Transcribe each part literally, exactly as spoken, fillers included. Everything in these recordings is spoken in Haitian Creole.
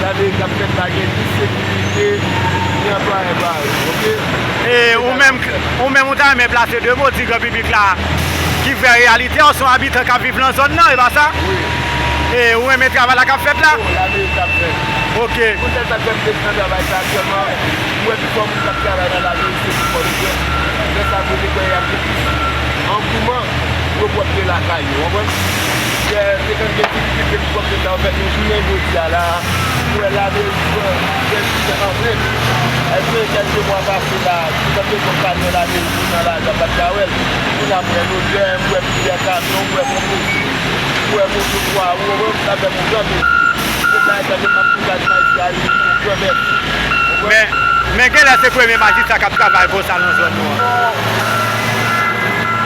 Gade k ap fèt la, gen ni sekirite, ni anplwaye parèy, oke? E ou menm, ou menm ou ta renmen plase de mo, di gran piblik la ki vrè reyalite w, se yon abitan k ap viv nan zòn nan, e pa sa? Wi. E ou renmen travay la k ap fèt la? Wi, la meri k ap fèt. Oke. Poutèt sa k fè m te nan travay sa aktyèlman, m wè pifò moun k ap travay nan lameri se pifò yo. Lè sa m rete kwè y ap gen plis angouman pou yo pwòpte lakay yo, w konprann? Yè, te konn gen difikilte pou pwòpte sa yo fèt, men jounen jodi a la, m wè lameri pran dèz an plen. Èske kèlke mwa pase la, se tankou yon kamyon lameri pou nan lari a, m pa t ka wè l. Kounye a m wè lodè, m wè plizyè kamyon, m wè konpoze, m wè moto twa wou, w konprann? Sa fè m yon gran plezi. Se sa k fè m ap ankouraje majistra yo pou yo pran mèsi. Men, men genlè se premye majistra k ap travay konsa nan zòn nou an. Non.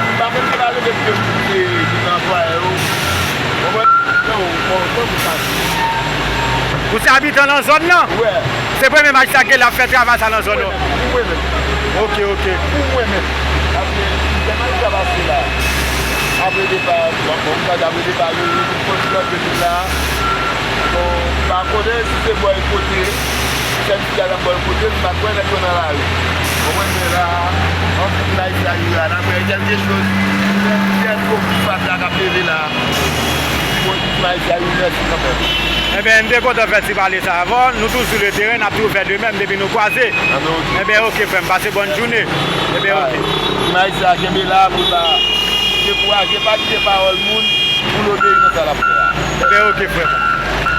M pa menm te pale de ke m te, te nan anplwaye yo. Ou konprann? Non, ou konprann pou sa. Ou se abitan nan zòn nan? Wè. Se premye majistra k genlè ap fè travay sa nan zòn nou an? Pou mwen menm. Oke, oke. Pou mwen menm. Paske plizyè majistra pase la. Apre depa, bon, bon, m ka di apre depa yo, yo vin kontinye antre vin la. Bon, m pa konnen si se bòykote, sèvis sosya t ap bòykote, m pa t wè nèg yo nan lari. Konprann, men la, anpil majistra yo la, n ap wè kèlke choz. Lè, lè gwo kout fatra k ap leve la, pou majistra yo, mèsi kanmenm. Enben, m te kontan fè ti pale sa avè w. Nou toujou le teren, n ap toujou fè de menm depi nou kwaze. Enben, oke, frè m, pase bòn jounen. Enben, oke. Ti majistra, kenbe la, pou pa dekouraje, pa kite pawòl moun pou l obeyi nan sa l ap fè a. Enben, oke, frè m.